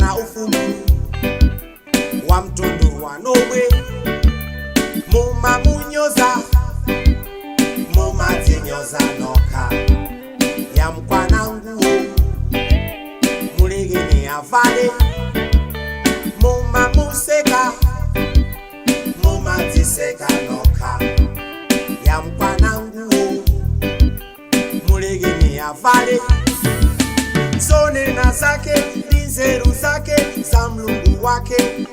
Ndakana ufumu wa mtundu wanomwe. Mumamunyoza, mumadzinyoza nokha. Yamkwana nguwo, mulekeni avale. Mumamuseka, mumadziseka nokha. Yamkwana nguwo, mulekeni avale. Zonena zake ndi nzeru zake za Mlungu wake,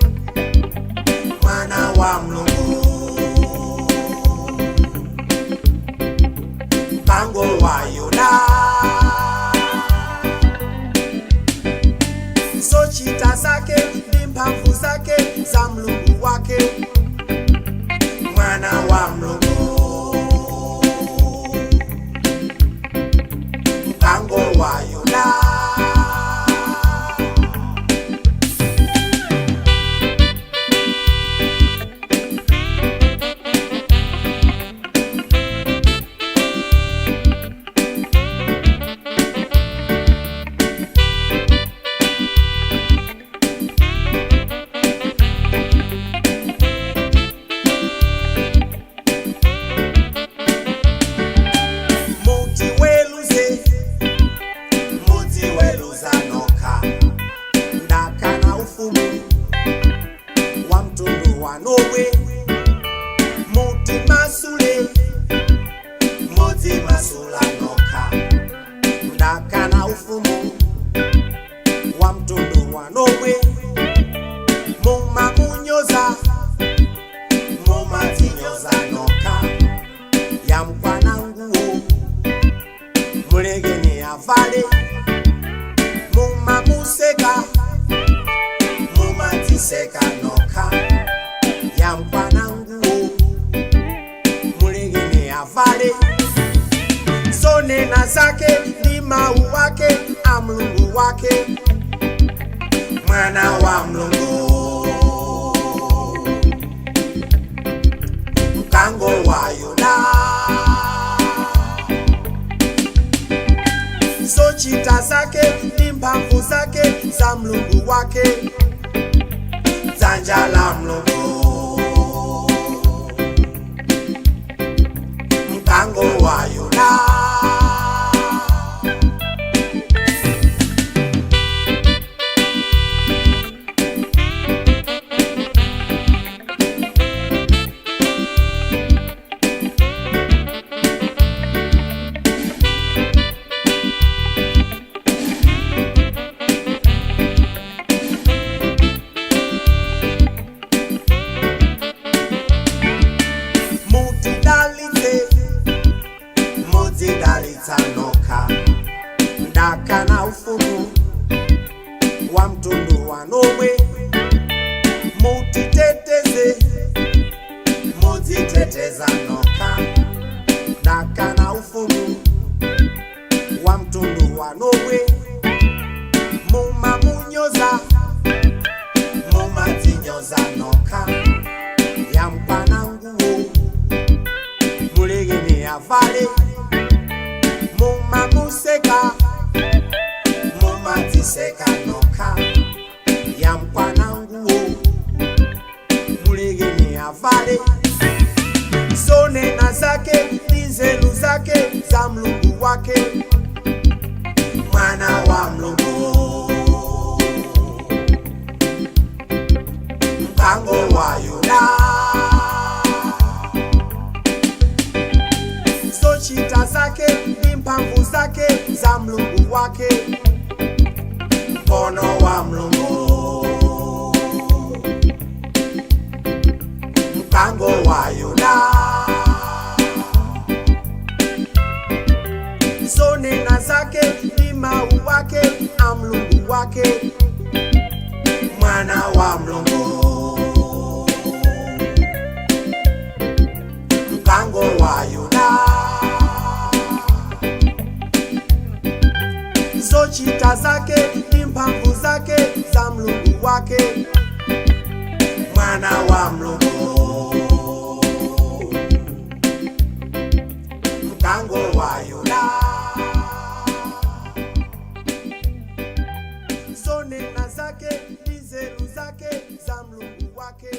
mwana wa Mlungu, mpango wa Yuda. Zochita zake ndi mphamvu zake za Mlungu wake, mwana wa Mlungu, mpango wa Yuda. Mutiweluze, mutiweluza nokha. Ndakana ufumu wa mtundu wanomwe. Mutimasule, mutimasula nokha. Ndakana ufumu wa mtundu wanomwe. Mumamunyoza, mumadzinyoza nokha. Yamkwana nguwo, mulekeni avale. Mumamuseka, mumadziseka nokha. Yamkwana nguwo, mulekeni avale. Zonena zake ndi mawu wake a Mlungu wake, mwana wa Mlungu, mkango wa Yuda. Zochita zake ndi mphamvu zake za Mlungu wake, dzanja la Mlungu, mkango wa Yuda. Mutidalitse, mudzidalitsa nokha. Ndakana ufumu wa mtundu wanomwe. Mutiteteze, mudziteteza nokha. Ndakana ufumu wa mtundu wanomwe. Mumamunyoza, mumadzinyoza nokha. Yamkwana nguwo, mulekeni avale. Mumamuseka, mumadziseka nokha. Yamkwana nguwo, mulekeni avale. Zonena zake ndi nzeru zake za Mlungu wake, mwana wa Mlungu, mkango wa Yuda. Zochita zake ndi mphamvu zake za Mlungu wake, mkono wa Mlungu, mkango wa Yuda. Zonena zake ndi mawu wake a Mlungu wake, mwana wa Mlungu, mkango wa Yuda. Zochita zake ndi mphamvu zake za Mlungu wake, mwana wa Mlungu, mkango wa Yuda. Zonena zake ndi nzeru zake za Mlungu wake.